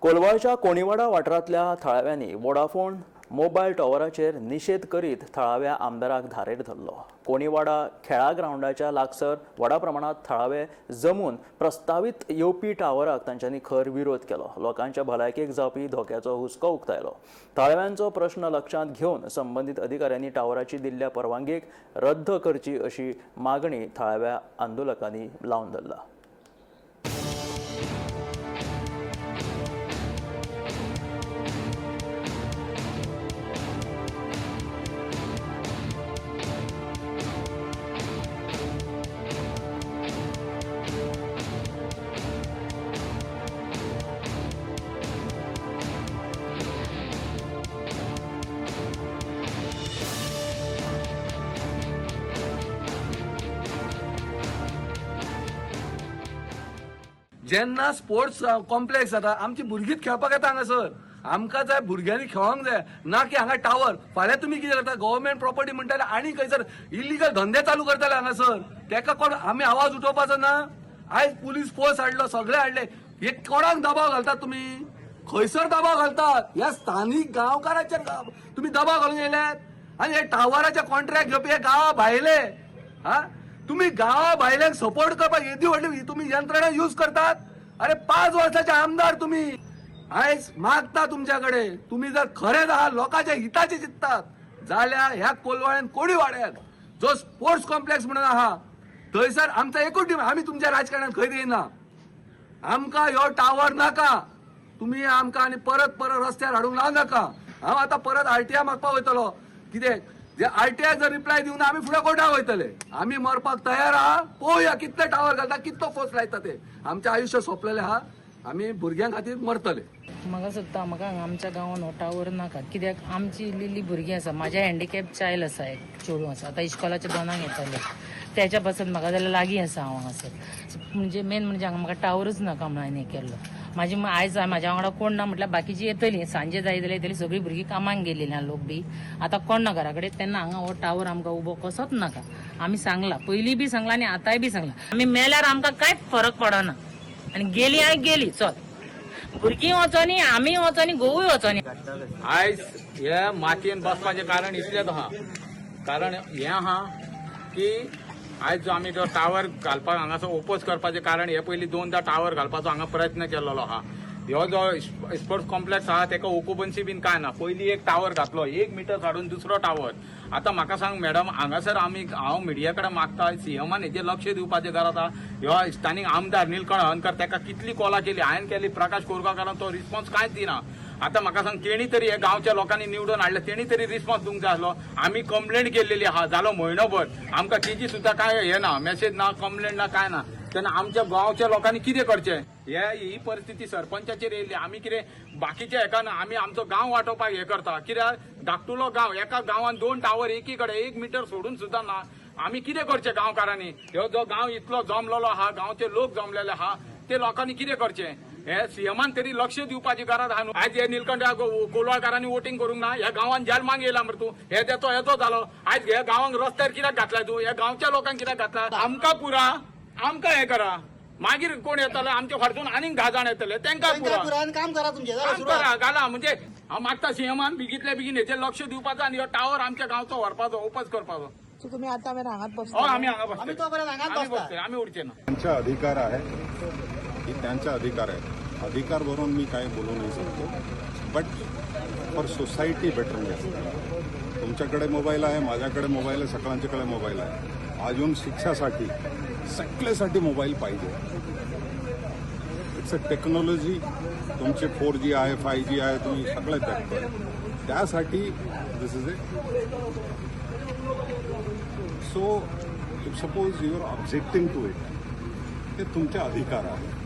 कोलवाळच्या कोणीवाडा वाठारांतल्या थळाव्यांनी Vodafone mobile टॉवराचेर निशेध करीत थळाव्या आमदाराक धारेर धरलो. कोणीवाडा खेळा ग्रावंडाच्या लागसर व्हडा प्रमाणात थळावे जमून प्रस्तावीत येवपी टावराक तांच्यांनी खर विरोध केलो. लोकांच्या भलायकेक जावपी धोक्याचो हुस्को उक्तायलो. थळाव्यांचो प्रश्न लक्षांत घेवन संबंदीत अधिकाऱ्यांनी टावराची दिल्ल्या परवानगेक रद्द करची अशी मागणी थळाव्या आंदोलकांनी लावन धरला. जेन्ना स्पोर्ट्स कॉम्प्लेक्स जाता आमची भुरगींच खेळपाक येता हांगासर. आमकां जाय भुरग्यांनी खेळोंक जाय, ना की हांगा टावर. फाल्यां तुमी कितें करता, गव्हर्मेंट प्रॉपर्टी म्हणटाले आनी खंयसर इलिगल धंदे चालू करताले हांगासर. तेका कोण आमी आवाज उठोवपाचो ना? आयज पुलीस फोर्स हाडलो, सगळे हाडले. हे कोणाक दबाव घालतात तुमी? खंयसर दबाव घालतात? ह्या स्थानीक गांवकाराचेर तुमी दबाव घालून येयल्यात. आनी हे टावराचे कॉन्ट्रॅक्ट घेवपी हे गांवा भायले. हा, तुम्ही गावा भायल्यांक सपोर्ट करपाक येदी व्हडली तुमी यंत्रणा यूज करतात. अरे 5 वर्साचे आमदार तुम्ही. आयज मागता तुमच्या कडेन, तुम्ही जर खरेंच आहात लोकांच्या हिताचे चिंततात जाल्यार ह्या कोलवाळ्यान कोडी वाड्यान जो स्पोर्ट्स कॉम्प्लेक्स म्हणून आहा थंयसर आमचा एकूच टीम. आमी तुमच्या राजकारणात खंय येना. आमकां ह्यो टावर नाका. तुमी आमकां आनी परत परत रस्त्यार हाडूंक लावं नाका. हांव आतां परत आरटीआय मागपाक वयतलो. कितें जे आरटीआय जर रिप्लाय दिवना आमी फुडें कोर्टाक वयतले. आमी मरपाक तयार आहा. पळोवया कितले टावर घालता, कितलो फोर्स लायता ते. आमचें आयुश्य सोंपलेलें आहा, आमी भुरग्यां खातीर मरतले. म्हाका सोदता म्हाका हांगा आमच्या गांवान हो टावर नाका. कित्याक आमची इल्ली इल्ली भुरगीं आसा. म्हाज्या हँडिकॅप चायल्ड आसा, एक चेडूं आसा, आतां इश्कोलाच्या दोनांक येतालें. त्याच्या पासत म्हाका जाल्यार लागीं आसा हांव हांगासर. म्हणजे मेन म्हणजे हांगा म्हाका टावरच नाका म्हणून हांवें हें केल्लो. म्हाजी आयज म्हाज्या वांगडा कोण ना म्हटल्यार बाकीची येतली सांजे जाय जाल्यार येतली. सगळीं भुरगीं कामाक गेलेली आहा लोक बी, आतां कोण ना घरा कडेन. तेन्ना हांगा हो टावर आमकां उबो कसोच नाका. आमी सांगला, पयलीं बी सांगला आनी आतांय बी सांगला. आमी मेल्यार आमकां कांयच फरक पडना. आनी गेली आनी गेली, चल भुरगीं वचोनी, आमी वचोनी, घोवूय वचोनी. आयज हे मातयेन बसपाचें कारण इतलेंच आहा, कारण हें आहा की आयज जो आमी जो टावर घालपाक हांगासर ओपोज करपाचें कारण हे पयलीं 2दा टावर घालपाचो हांगा प्रयत्न केल्लो आहा. ह्यो जो स्पोर्ट्स कॉम्प्लेक्स आहा तेका ओकुपन्सी बीन कांय ना. पयलीं एक टावर घातलो, 1 मिटर हाडून दुसरो टावर. आतां म्हाका सांग मॅडम, हांगासर आमी हांव मिडिया कडेन मागता, सीएमान हेजेर लक्ष दिवपाचें गरज आहा. ह्यो स्थानीक आमदार निलकंठ हळर्णकर तेका कितली कॉलां केली, हांवें केली, प्रकाश कोरगांवकारान तो रिस्पॉन्स कांयच दिना. आतां म्हाका सांग, तेणी तरी हे गांवच्या लोकांनी निवडून हाडले, तेणी तरी रिस्पॉन्स दिवंक जाय आसलो. आमी कंप्लेंट केल्लेली आहा, जालो म्हयनोभर आमकां तेजी सुद्दां कांय हे ना, मेसेज ना, कंप्लेंट ना, कांय ना. तेन्ना आमच्या गांवच्या लोकांनी कितें करचें? हे ही परिस्थिती सरपंचाचेर येयल्ली. आमी कितें बाकीच्या हेका ना, आमी आमचो गांव वाटोवपाक हे करता. कित्याक धाकटुलो गांव, एका गांवान 2 टावर एकी कडेन 1 मिटर सोडून सुद्दां ना. आमी कितें करचें गांवकारांनी? ह्यो जो गांव इतलो जमलेलो आहा, गांवचे लोक जमलेले आहा, ते लोकांनी कितें करचें? हे सीएमान तरी लक्ष दिवपाची गरज आहा न्हू. आयज हे निलकंठ कोलवाळकारांनी वोटींग करूंक ना, ह्या गांवान जल्माक येयला मरे तूं, हे तेचो हेचो जालो. आयज ह्या गांवांक रस्त्यार कित्याक घातलाय तूं? ह्या गांवच्या लोकांक कित्याक घातला? आमकां पुरा, आमकां हें करा. मागीर कोण येतलो आमच्या फाटसून आनीक 10 जाण येतले, तेंकां पुरा काम करा तुमचें. काम करा घाला. म्हणजे हांव मागता सीएमान बेगींतल्या बेगीन हेचेर लक्ष दिवपाचो आनी हो टावर आमच्या गांवचो व्हरपाचो, ओपज करपाचो. तुम्ही आता मेरेन हांगाच हय, बसता? आमी हांगा बसतले. आमी तो पर्यंत हांगाच आमी बसता. बसतले, आमी उडचे ना. त्यांचा अधिकार आहे, ही त्यांचा अधिकार आहे. अधिकार वरून मी काय बोलू नाही शकतो, बट फॉर सोसायटी बेटरनेस. तुमच्याकडे मोबाईल आहे, माझ्याकडे मोबाईल आहे, सगळ्यांच्याकडे मोबाईल आहे. अजून शिक्षासाठी सगळ्यासाठी मोबाईल पाहिजे. It's a technology. तुमचे 4G आहे, 5G आहे, तुम्ही सगळे बघतोय. त्यासाठी this is a so if suppose you are objecting to it, ते तुमचे अधिकार आहे.